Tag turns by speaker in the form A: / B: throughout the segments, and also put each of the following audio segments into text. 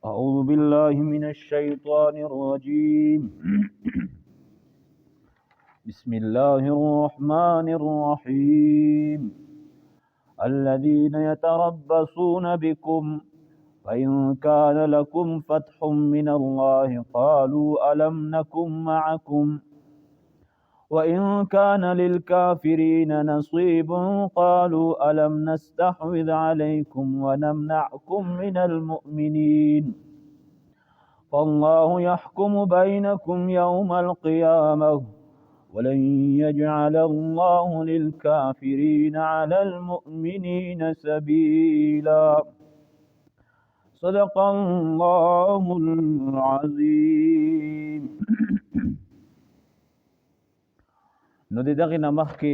A: أعوذ بالله من الشيطان الرجيم. بسم الله الرحمن الرحيم. الذين يتربصون بكم فإن كان لكم فتح من الله قالوا ألم نكن معكم وإن كان للكافرين نصيب قالوا ألم نستحوذ عليكم ونمنعكم من المؤمنين فالله يحكم بينكم يوم القيامة ولن يجعل الله للكافرين على المؤمنين سبيلا. صدق الله العظيم. نو د دغه نه مخکې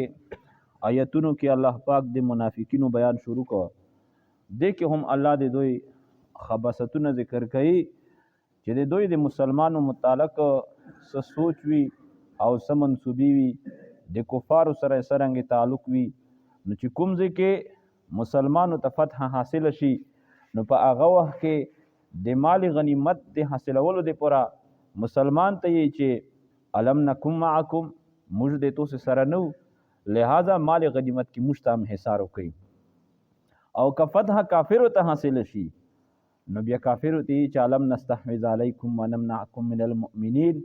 A: آیتونو کې الله پاک د منافقینو بیان شروع کړ. دې کې هم الله د دوی خباستونه ذکر کوي چې د دوی د مسلمانو متعلق څه سوچ وي او څه منسوبي وي، د کفارو سره یې څرنګه تعلق وي. نو چې کوم ځای کې مسلمانو ته فتح حاصله شي نو په هغه وخت کې د مال غنیمت د حاصلولو دپاره مسلمان ته یې چې الم نکم معکم، موږ د تاسو سره نه وو، لهذا مال غنیمت کې موږ ته هم حصار وکړي. او که فتح کافرو ته حاصله شي نو بیا کافرو ته یې چې الم نستحوذ علیکم ونمنعکم من المؤمنین،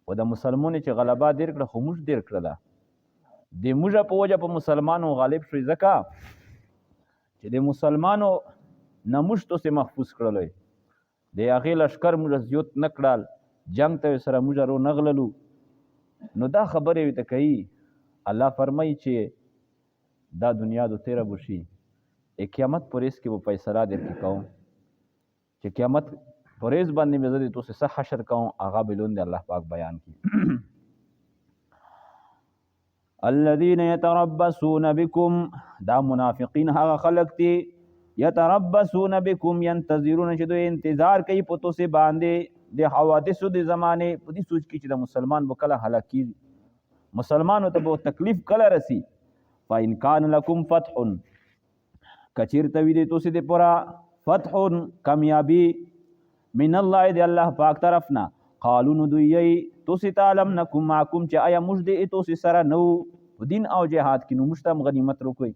A: او د مسلمانو چې غلبه دیر کړه خو موږ دیر کړله، د موږ په وجه په مسلمانو غالب شوي، ځکه چې د مسلمانو نه موږ تاسې محفوظ کړلی، د هغې لښکر موږ زیوت نه کړل، جنګ ته یې سره موږ رو نه غللو. نو دا خبرې ورته کوي. الله فرمایي چې دا دنیا دو تیره به شي، قیامت پر ورځ کې به فیصله درکې کوم، چې قیامت پر ورځ باندې به زه د تاسو څه حشر کوم، هغه به لوندې الله پاک بیان کړي. الذين يتربصون بكم، دا منافقین هغه خلق دي، يتربصون بكم ينتظرون، چې دوی انتظار کوي په تاسو باندې د حوادثو د زمانه، په دې سوچ کې چې د مسلمان به کله هلاک کیږي، مسلمانو ته به تکلیف کله رسی. فإن كان لكم فتح، کچیرته وي د تاسو د پورا فتح کامیابی من الله د الله پاک طرف نه، قالو نو دوی یې تاسو ته الم نکم معکم، چې آیا موږ د تاسو سره نه وو په دین او جهاد کې، نو موږ ته هم غنیمت راکوئ.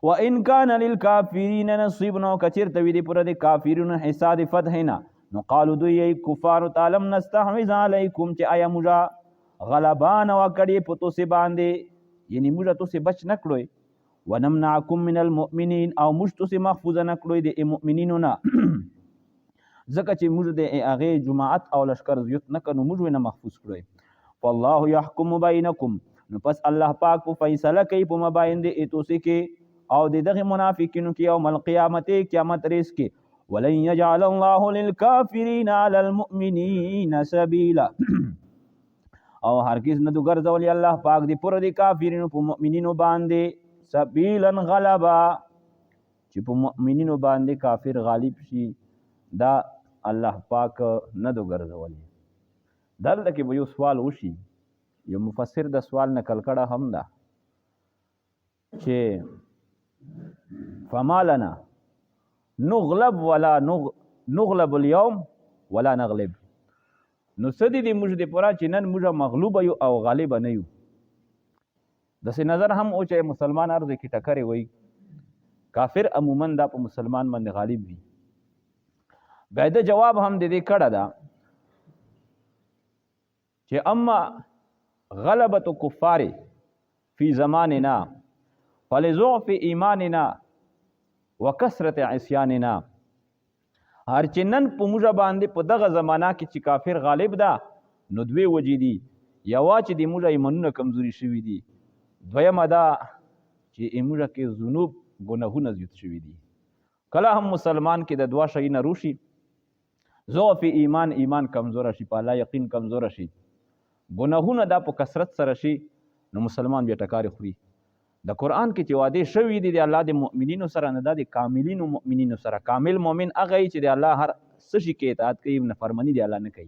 A: وان كان للكافرين نصيب، نو کچیرته وي د پوره د کافرینو حصه د فتح نه، نو قالو دوی یې کفارو ته الم نستحوذ علیکم، چې آیا موږ غلبه نه وه کړې په تاسو باندې، یعنې موږ تاسو بچ نه کړوئ، ونمنعکم من المؤمنین، او موږ تاسو محفوظ نه کړوئ د مؤمنینو نه، ځکه چې موږ د هغې جماعت او لشکر زیوت نه کړو، موږ یې نه محفوظ کړوئ. فالله یحکم بینکم، نو پس الله پاک په فیصله کوي په مابین د ایتوسې کې او د دغه منافقینو کې یوم القیامت، قیامت ریس کې. ولن یجعل الله للکافرین علی المؤمنین سبیلا، او هرگز نه ګرځولی الله پاک دی پر د کافرینو په مؤمنینو باندې سبیلا غلبا، چې په مؤمنینو باندې کافر غالب شي، دا الله پاک نه ګرځولی. دلته کې به یو سوال وشي، یو مفسر د سوال نقل کړه هم ده چې فما لنا نغلب ولا نغلب اليوم ولا نغلب، نو څه دي موږ د پوره چې نن موږ مغلوب یو او غالب نه یو. داسې نظر هم او چې مسلمان هر ځای کې ټکرې وایي، کافر عموما دا په مسلمان باندې غالب وي. بیا د جواب هم د دې کړه ده چې اما غلبة کفار فی زماننا فلضعف ایماننا وکثرت عصیاننا، هر چې نن په موږ باندې په دغه زمانہ کې چې کافر غالب ده نو دوې وجې دي، یوه چې د موږ ایمانونه کمزوري شوي دي، دویمه دا چې موږ کې ذنوب ګناهونه زیات شوي دي. کله هم مسلمان کې د دوه شیونه روشي، ضعف ایمان، ایمان کمزوره شي، په الله یقین کمزوره شي، ګناهونه دا په کثرت سره شي، نو مسلمان بیا ټکارې خوري. د قرآن کې چې وعدې شوې دي د الله د مؤمنینو سره، نه دا د کاملینو مؤمنینو سره. کامل مؤمن هغه چې د الله هر څه شي کې اطاعت کوي، نافرمانی دی الله نه کوي.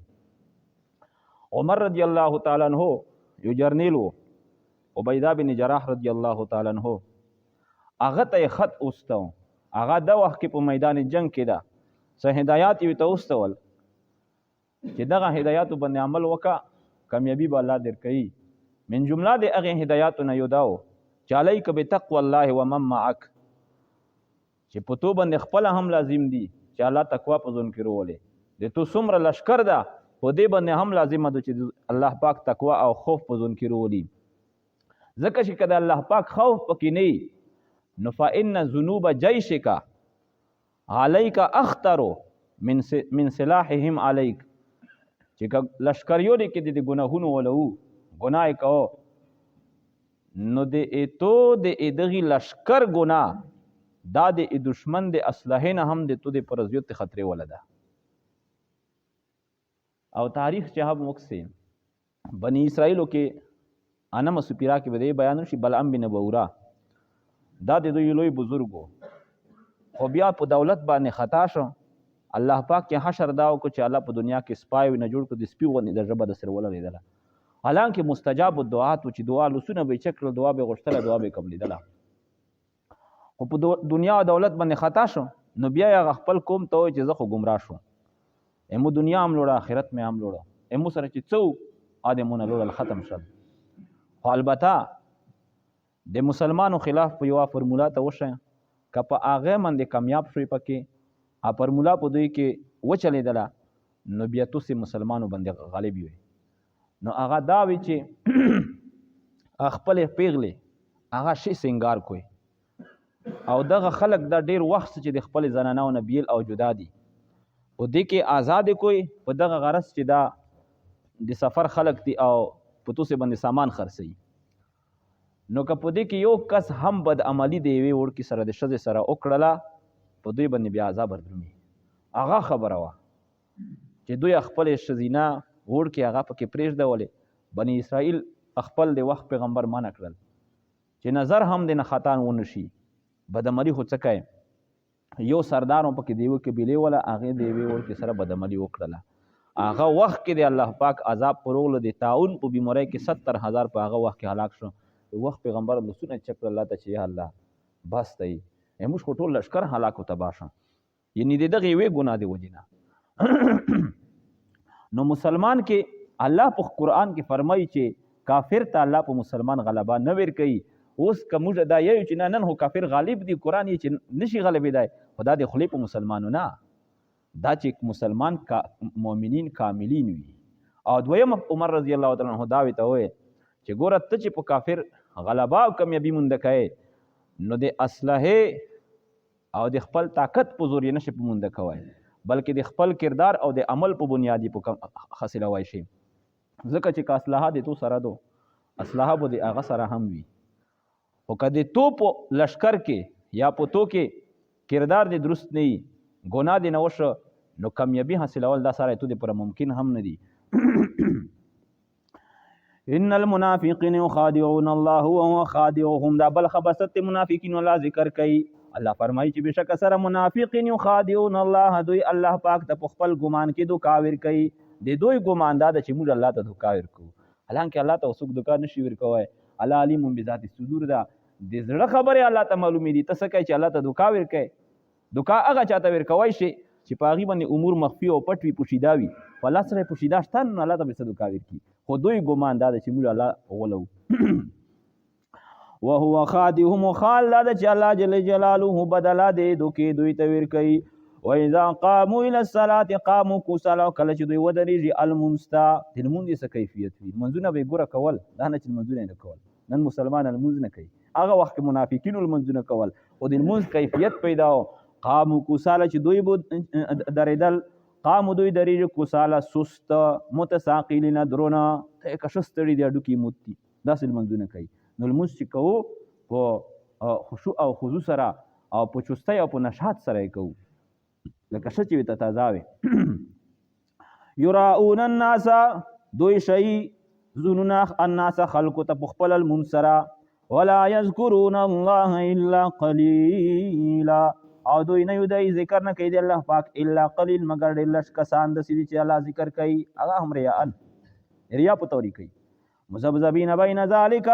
A: عمر رضی الله تعالی عنہ یو جرنیل و، عبیده بن جراح رضی الله تعالی عنہ هغه ته یې خط واستاو. هغه د وخت کې په میدان جنگ کې ده څه هدایات یې ته وستول چې دغه هدایاتو باندې عمل وکا، کامیابی به الله درکوي. من جمله د هغې هدایاتو نه یو دا و چې علیک بتقوی الله ومن معک، چې په تو باندې خپله هم لازم دي چې الله تقوا په ځون کې رولې. د تو څومره لشکر ده په دې باندې هم لازمه ده چې الله پاک تقوا او خوف په ځون کې رولي، ځکه چې که د الله پاک خوف پکې نه نو فإن ذنوب جیشک علیک اخطر من سلاحهم علیک، چې که لشکریو دې کې د ګناهونو ولو ګناه یې کوو نو د ایتو د ادغي لشکر ګناه دا د دشمن د اسلحې نه هم د تو د پر زیات خطرې وله ده. او تاریخ چې هم وکسي بنی اسرائیلو کې انمه سپیرا کې به دی بیان شي، بلعم بن بورا دا د دوی لوی بزرګو، خو بیا په دولت باندې خطا شو. الله پاک کې حشر دا وکړو چې الله په دنیا کې سپای نه جوړ کړ، د سپي غوندې د ژبه د سره ولړېدله، حالانکه مستجاب الدعات و چې دعا لسونه به یې چک کړل، دعا به یې غوښتله، دعا به یې قبلېدله، خو په دنیا او دولت باندې خطا شو. نو بیا یې هغه خپل قوم ته وویل چې زه خو ګمراه شوم، امو دنیا هم لوړه، آخرت مې هم لوړه، امو سره چې څه وو هغه د مو نه لوړل ختم شول. خو البته د مسلمانو خلاف په یوه فرمولا ته وشه، که په هغه باندې کامیاب شوې پکې ا فرمولا په دوی کې وچلېدله نو بیا تاسې مسلمانو باندې غالب وي. نو هغه دا وي چې خپلې پیغلې هغه شي سنګار کوي، او دغه خلک دا ډیر وخت چې د خپل زنانو نه بیل او جدا دي په دې کې آزاد کوي، په دغه غرض چې دا د سفر خلک دي او په توسې باندې سامان خرڅوي. نو که په دې کې یو کس هم بد عملی د یوې وړکي سره د ښځې سره وکړله په دوی باندې بیا عذاب وردرومي. هغه خبره وه چې دوی خپلې ښځینه وړکې هغه پکې پرېږدولې. بني اسرائیل خپل د وخت پیغمبر منع کړل چې نظر هم د نه خطا ونه شي. بدعملي خو څه کوي، یو سردار هم پکې د یوې قبیلې وله، هغې د یوې وړکې سره بدعملي وکړله. هغه وخت کې د الله پاک عذاب پروغلو، د طاعون په بیمارۍ کې 70,000 په هغه وخت کې هلاک شو. د وخت پیغمبر لاسونه چک کړل الله ته چې یا الله بس دی، موږ خو ټول لښکر هلاک او تباه شو، یعنی د دغې یوې ګناه د وجې نه. نو مسلمان کې الله په قرآن کې فرمایي چې کافر ته الله په مسلمان غلبه نه ورکوي. اوس که موږ دا یو چې نه نن خو کافر غالب دی، قرآن یې چې نشي غالبېدای، خو دا د خولې په مسلمانو نه، دا چې مسلمان مؤمنین کاملین وي. او دویم عمر رضی الله تعالی عنہ دا ورته وویل چې ګوره ته چې په کافر غلبه او کامیابي مونده کوې نو د اسلحې او د خپل طاقت په زور یې نشي په مونده کوی، بلکې د خپل کردار او د عمل په بنیاد یې په حاصلوای شي. ځکه چې که اسلحه د تو سره دو، اسلحه به د هغه سره هم وي، خو که د تو په لشکر کې یا په تو کې کردار دې درست نه وي، ګناه دې نه وشه، نو کامیابي حاصلول دا سره تو دې پر ممکن هم نه دي. ان المنافقین یخادعون الله وهو خادعهم. دا بل خباست منافقین الله ذکر کوي. الله فرمایي چې بشک سره منافقین یخادعون الله، دوی الله پاک ته په خپل ګمان کې دوکا ورکوي. د دوی ګمان دا ده چې موږ الله ته دوکا ورکوو، حالانکه الله ته څوک دوکا نشي ورکوی. الله علیم بذات الصدور ده، د زړه خبرې الله ته معلومې دي. ته څه کوې چې الله ته دوکا ورکوې؟ دوکا هغه چاته ورکوای شي چې په هغې باندې امور مخفي او پټ وي، پوشیده وي، خو الله سره یې پوشیده شته، نو الله ته به څه دوکا ورکړي. خو دوی ګمان دا ده چې موږ الله غولوو. وهو خادعهم، خال دا ده چې الله جل جلاله بدله دې دوکې دوی ته ورکوي. واذا قاموا الى الصلاه قاموا كسالى، کله چې دوی ودرېږي لمونځ ته، د لمونځ یې څه کیفیت وي؟ لمونځونه به یې ګوره کول، دا نه چې لمونځونه یې نه کول. نن مسلمان لمونځ نه کوي، هغه وخت کې منافقینو لمونځونه کول، خو د لمونځ کیفیت پیدا و. قامو کوساله، چې دوی به درېدل، قامو دوی درېږي کوساله سست متساقلین درونه، ته یې که ښه ستړي دي، هډوکي یې موت دي، داسې لمونځونه کوي. نو لمونځ چې کوو په خشوع او خضوع سره او په چستۍ او په نشاط سره یې کوو، لکه ښه چې ورته تازه وي. یراؤون الناس، دوی شي ځونونه الناس خلکو ته په خپل لمونځ سره. ولا یذکرون الله الا قلیلا، او دوی نه یو دی ذکر نه کوي د الله پاک الا قلیل، مګر ډېر لږ کسان داسې دي چې الله ذکر کوي، هغه هم ریا ریا په توري کوي. مذبذبین بین ذالک،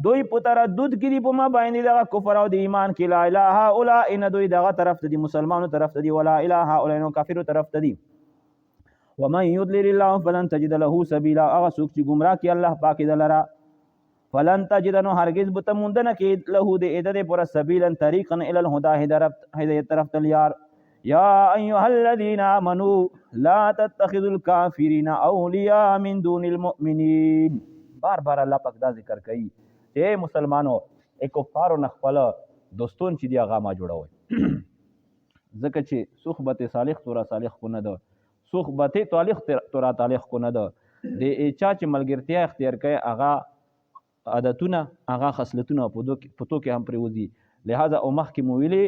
A: دوی په تردد کې دي په ما باندې دغه کفر او د ایمان کې. لا اله هؤلاء ان دوی دغه طرف ته دي، مسلمانو طرف ته دي، ولا اله هؤلاء نو کافرو طرف ته دي. ومن يضلل الله فلن تجد له سبيلا، هغه څوک چې ګمراه کړي الله پاک دلره، فلن تجد نو هرگز به ته موندنه کې له د عدد پر سبیلا طریقا الی الهدى، هدایت طرف ته لیار. یا ایها الذین آمنو لا تتخذوا الکافرین اولیاء من دون المؤمنین. بار بار الله پاک دا ذکر کوي چې ای مسلمانو، ای کفارو نه خپل دوستون چې دی هغه ما جوړوئ، ځکه چې صحبت صالح تورا صالح کو نه ده، صحبت طالح تورا طالح کو نه ده. د چا چې ملګرتیا اختیار کوي هغه عادتونه هغه خصلتونه په تو کې هم پرېوځي. لهذا او مخکې مو ویلي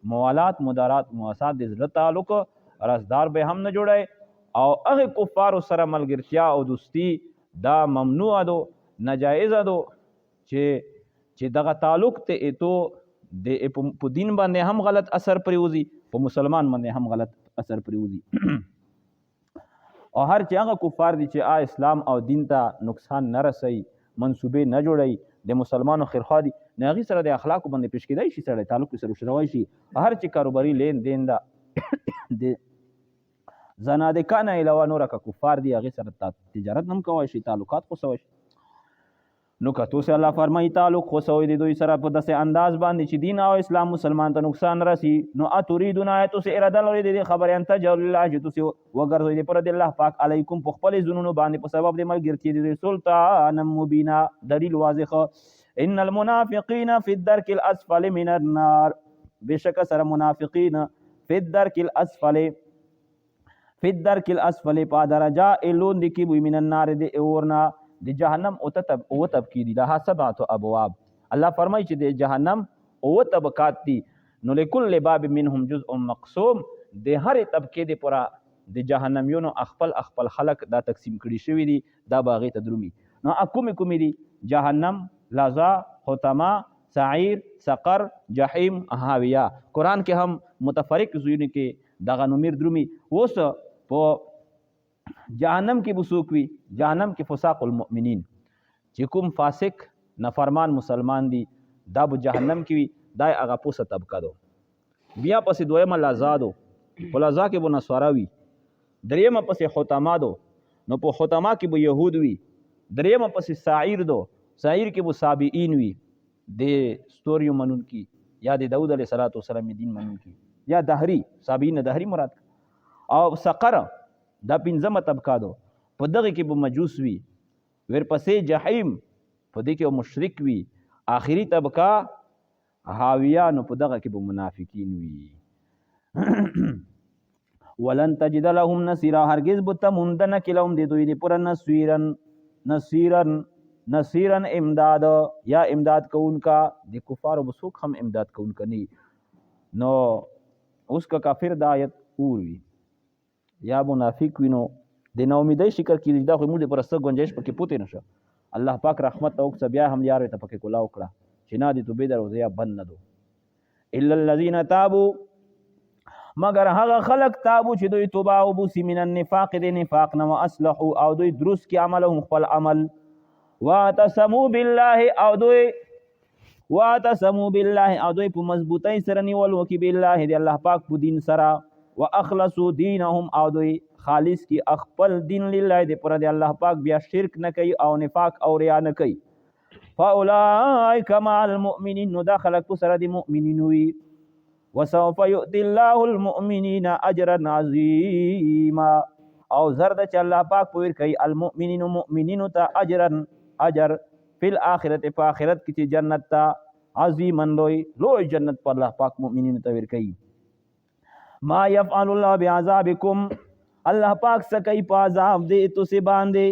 A: موالات مدارات مواسات د زړه تعلق رازدار به هم نه جوړی، او هغه کفارو سره ملګرتیا او دوستي دا ممنوع دو، ناجایزه دو، چې دغه تعلق ته ایتو د په دین باندې هم غلط اثر پرېوځي، په مسلمان باندې هم غلط اثر پرېوځي. او هر چې هغه کفار دي چې آ اسلام او دین ته نقصان نه رسوي، منصوبې نه جوړوي، د مسلمانو خیرخواه دي، نو هغوی سره د اخلاقو باندې پېش کېدای شي، سړی تعلق سره شروعای شي. هر چې کاروباري لین دین ده د زنادقه نه علاوه نوره که کفار دي هغې سره تجارت هم کوای شي، تعلقات خوسوای شي. نو که تاسو الله فرمایي تعلق خوسوئ د دوی سره په داسې انداز باندې چې دین او اسلام مسلمان ته نقصان رسی، نو اتریدون آیا تاسو اراده لرئ د دې خبرې ان تجعلوا الله چې تاسو وګرځوئ د پر د الله پاک علیکم په خپل ځنونو باندې په سبب د ملګرتیا د دوی سلطانا مبینا، دلیل واضح. ان المنافقین فی الدرک الاسفل من النار، بشک سره منافقین فی الدرک الاسفل، فی الدرک الاسفل په درجه لوندې کې وي، من النار د اورنا، د جهنم اوه طبقې دي، لها سبعة ابواب. الله فرمایي چې د جهنم اوه طبقات دي، نو لکل باب منهم جزء مقسوم، د هرې طبقې د پوره د جهنميونو خپل خپل خلق دا تقسیم کړي شوي دي، دا به هغې ته درومي. نو کومې کومې دي؟ جهنم، لظا، حطمه، سعیر، سقر، جحیم، هاویه. قرآن کې هم متفرق ځایونو کې دغه نومیر درومي. اوس په جهنم کې به څوک وي؟ جهنم کې فساق المؤمنین، چې کوم فاسق نافرمان مسلمان دي دا به جهنم کې وي، دا یې هغه پوسه طبقه ده. بیا پسې دویمه لظا ده، په لظا کې به نصارا وي. درېیمه پسې حطمه ده، نو په حطمه کې به یهود وي. درېیمه پسې سعیر ده، سعیر کې به سابعین وي، د ستوریو منونکي یا د داود علیه الصلاة والسلام دین منونکي، یا دهري، سابعین نه دهري مراد. او سقر دا پنځمه طبقه ده، په دغه کې به مجوس وي. ورپسې جحیم، په دې کې به مشرک وي. آخري طبقه هاویه، نو په دغه کې به منافقین وي. ولن تجد لهم نصیرا، هرگز به ته موندنه کې لهم د دوی دپاره نصیرا، نصیرا، نصیرا امداد یا امداد کوونکا. د کفارو به څوک هم امداد کوونکا نه وي. نو اوس که کافر دا آیت اور وي یا منافق وي، نو د ناامیدۍ شکر کېږي، دا خو موږ دپاره څه ګنجایش پکې پوتې نه شه. الله پاک رحمت ته وکړه، بیا هم یار ته پکې کولاو کړه چې نه د توبې دروازه یا بند نه دو. الا الذین تابوا، مګر هغه خلق تابو چې دوی توبه وباسي من النفاق د نفاق نه، واصلحوا او دوی درست کړي عملهم خپل عمل، واعتصموا بالله او دوی واعتصموا بالله او دوی په مضبوطۍ سره نیول وکړي بالله د الله پاک په دین سره، واخلصوا دینهم او دوی خالص کړي خپل دین لله د پاره د الله پاک، بیا شرک نه کوي او نفاق او ریا نه کوي. فاولئک مع المؤمنین، نو دا خلک په سره د مؤمنینو وي. وسوف یؤتی الله المؤمنین اجرا عظیما، او زر ده چې الله پاک په ورکوي المؤمنین مؤمنینو ته اجرا، اجر فی الآخرت په آخرت کې چې جنت ته، عظیما لوی لوی جنت په الله پاک مؤمنینو ته ورکوي. ما يفعل الله بعذابکم، الله پاک څه کوي په عذاب دې تاسې باندې.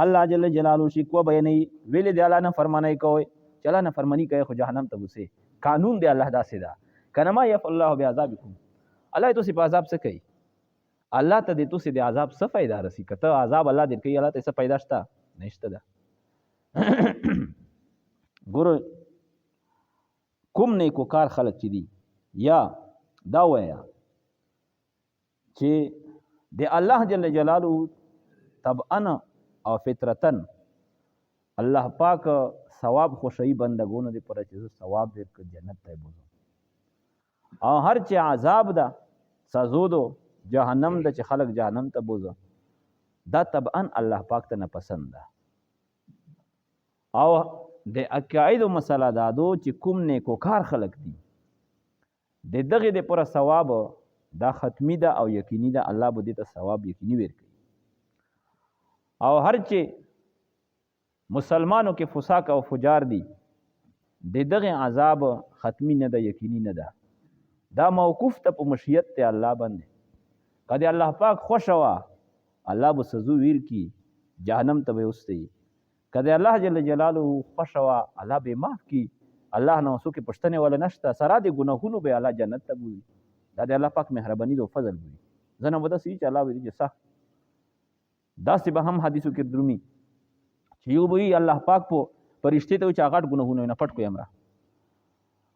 A: الله جل جلاله شکوه بیانوي، ویلې دی الله نه فرمانی کوئ، چې الله نه فرمانی کوي خو جهنم ته بوسې، قانون دی الله داسې ده. که نه ما يفعل الله بعذابکم، الله تاسې په عذاب څه کوي؟ الله ته دې تاسې د عذاب څه فایده رسي؟ که ته عذاب الله دې کوي، الله ته څه فایده شته؟ نشته ده. ګورئ کوم نیکوکار خلک چې دي، یا دا وایه چې د الله جل جلاله طبعا او فطرتا الله پاک ثواب خوشوي بندګونو دې پر چې زه ثواب ورکړم جنت ته بوزم. او هر چې عذاب ده، سزو دو جهنم ده چې خلک جهنم ته بوزه، دا طبعا الله پاک ته نه پسند ده. او د عقایدو مسله دا دو چې کوم نیکوکار خلک دي د دغې د پوره ثواب دا ختمي ده او یقیني ده، الله به دې ته ثواب یقیني ورکوي. او هر چې مسلمانو کې فساق او فجار دي د دغه عذاب ختمي نه ده، یقیني نه ده، دا موقوف ته په مشیت ته الله باندې. که د الله پاک خوښه وه الله به سزو ویر کی، جهنم ته به یې وستوي. که د الله جل جلاله خوښه وه الله به یې معاف کړي، الله نه څوک پوښتنې وله نشته، سره د ګناهونو به الله جنت ته بوځي. دا د الله پاک مهرباني ده او فضل بوي. ځنه به داسې وي چې الله به دې چې سخت داسې به هم حدیثو کې درومي چې یو به وي الله پاک په فرشتې ته وي چې غټ ګناهونه نه پټ کوي امره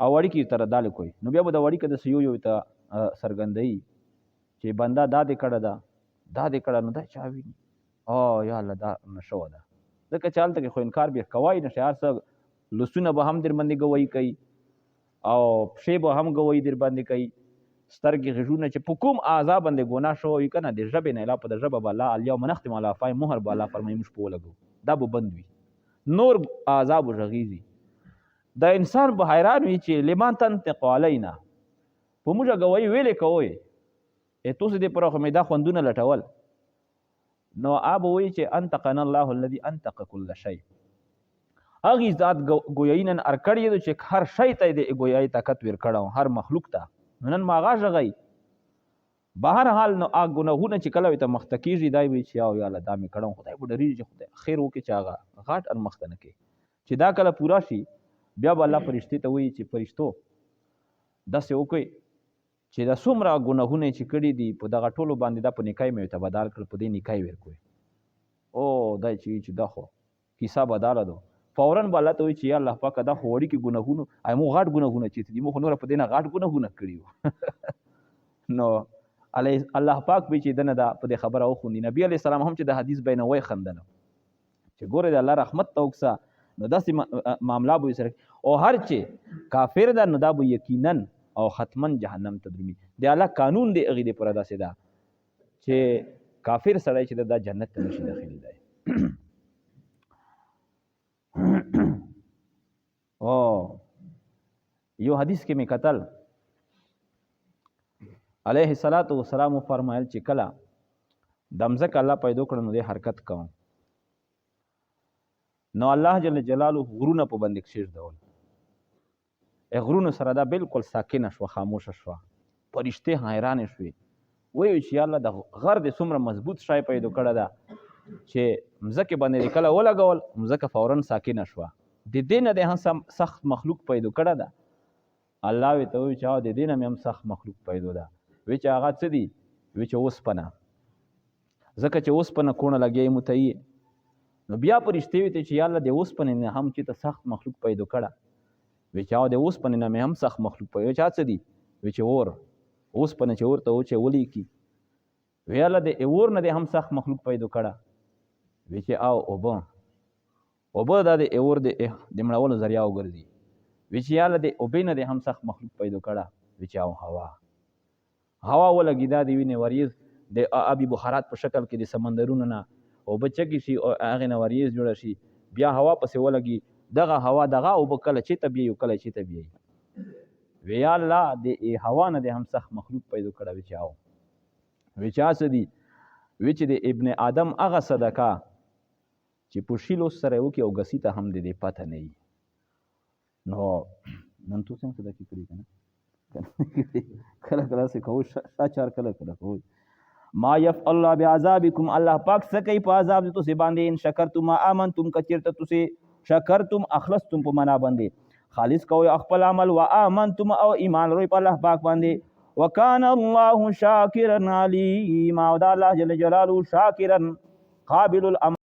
A: او وړي تر دال کوي، نو بیا به د وړي کې د یو یو ته څرګندوي چې بنده دا دې کړه ده، دا دې کړه، نو دا چا ویني؟ او یا الله دا نشوه ده، ځکه چې هلته کې خو انکار بیا کوی نه شي، هر څه لوسونه به هم در باندې ګواهي کوي او پښې به هم ګواهي در باندې کوي، سترګې غږونه چې په کوم اعضا باندې ګناه شوی وي که نه، د ژبې نه علاوه په د ژبه به الله الیوم نختم علی افواههم مهر به الله فرمایي موږ په ولګو، دا به بند وي، نور اعضا به غږېږي. دا انسان به حیران وي چې لما تنطق علینا، په موږ ګواهي ویلې کوئ، ای تاسو دې پر خو مې دا خوندونه لټول. نو اب وایي چې انتقنا الله الذي انتق كل شيء، هغې ذات ګویایي نن ارکړی دی چې هر شی ته یې د ګویایي طاقت ورکړی هر مخلوق ته، نو نن ما هغه ږغوي. بهر حال نو هغه ګناهونه چې کله ورته مخته کېږي دا وایي چې او یا الله دا مې کړی، خدای به ډارېږي چې خدای خیر وکړي چې هغه غټ ان مخته نه کوي. چې دا کله پوره شي بیا به الله فرشتې ته وایي چې فرشتو داسې وکړئ چې دا څومره ګناهونه چې کړي دي په دغه ټولو باندې دا په نکای مې ورته بدل کړ، په دې نکای ورکوي. او دا چې دا خو کیسه بدله ده، فوراً به الله ته وایي چې یا الله پاکه دا خو وړوکي ګناهونو، ای مو غټ ګناهونه چېرته دي، مو خو نوره په دې نه غټ ګناهونه کړي وو. نو الله پاک به چې دنه دا په دې خبره وخوندي. نبی علیه السلام هم چې د حدیث بیانوي خندله چې ګوره د الله رحمت ته وکسه، نو داسې معامله به یې سره. او هر چې کافر ده نو دا به یقینا او حتما جهنم ته درومي. د الله قانون دی هغې دې پوره داسې ده چې کافر سړی چې دا جنت ته نشي داخلېدی. او یو حدیث کې مې کتل علیه الصلاة والسلام فرمایل چې کله د مځکه الله پیدا کړه نو دې حرکت کوم، نو الله جل جلاله غرونه په باندې کښېږدول، غرونو سره دا بالکل ساکنه شوه، خاموشه شوه. فرشتې حیرانې شوې، وایي چې یا الله د غر دې څومره مضبوط شی پیدا کړی ده چې مځکې باندې دې کله ولګول مځکه فورا ساکنه شوه، د دې نه دې هم سخت مخلوق پیدا کړی ده. الله ورته وویل چې د دې نه مې هم سخت مخلوق پیدا ده. وی چې هغه څه دي؟ وی چې اوسپنه، ځکه چې اوسپنه کونه لګیا یې متیي. نو بیا فرشتې ورته چې یا الله د اوسپنې نه هم چې ته سخت مخلوق پیدا کړه. وی چې د اوسپنې نه مې هم سخت مخلوق پیدا. وی چې څه دي؟ وی چې اور، اوسپنه چې ورته و چې ولیکي. وی الله د اور نه دې هم سخت مخلوق پیدا کړه. وی چې او اوبه، اوبه دا د اور د مړولو ذریعه وګرځي. وی چې یا الله د اوبې نه دې هم سخت مخلوق پیدا کړه. وی چې او هوا، هوا ولګي دا د وینې وریځ د آبي بخارات په شکل کې د سمندرونو نه اوبه چکې شي او هغې نه وریځ جوړه شي، بیا هوا پسې ولګي، دغه هوا دغه اوبه کله چېرته بیایي او کله چېرته بیایي. وی یا الله د هوا نه دې هم سخت مخلوق پیدا کړه. وی چې او وی چې څه دي؟ وی چې د ابن آدم هغه صدقه چې په شیلو سره یې وکړي او ګسي ته هم د دې پته نه وي. نو نن تو څنګه صدقې کړي که نه؟ کله کله څه کوو، ښه چار کله کله کوو. ما يفعل الله بعذابكم، الله پاک څه کوي په عذاب د تاسې باندې؟ ان شکرتم ما آمنتم، که چېرته تاسې شکرتم اخلصتم په معنا باندې خالص کوئ خپل عمل، و آمنتم او ایمان لرئ په الله پاک باندې، وکان الله شاکرا علیما، او دا الله جل جلاله شاکرا قابل العمل.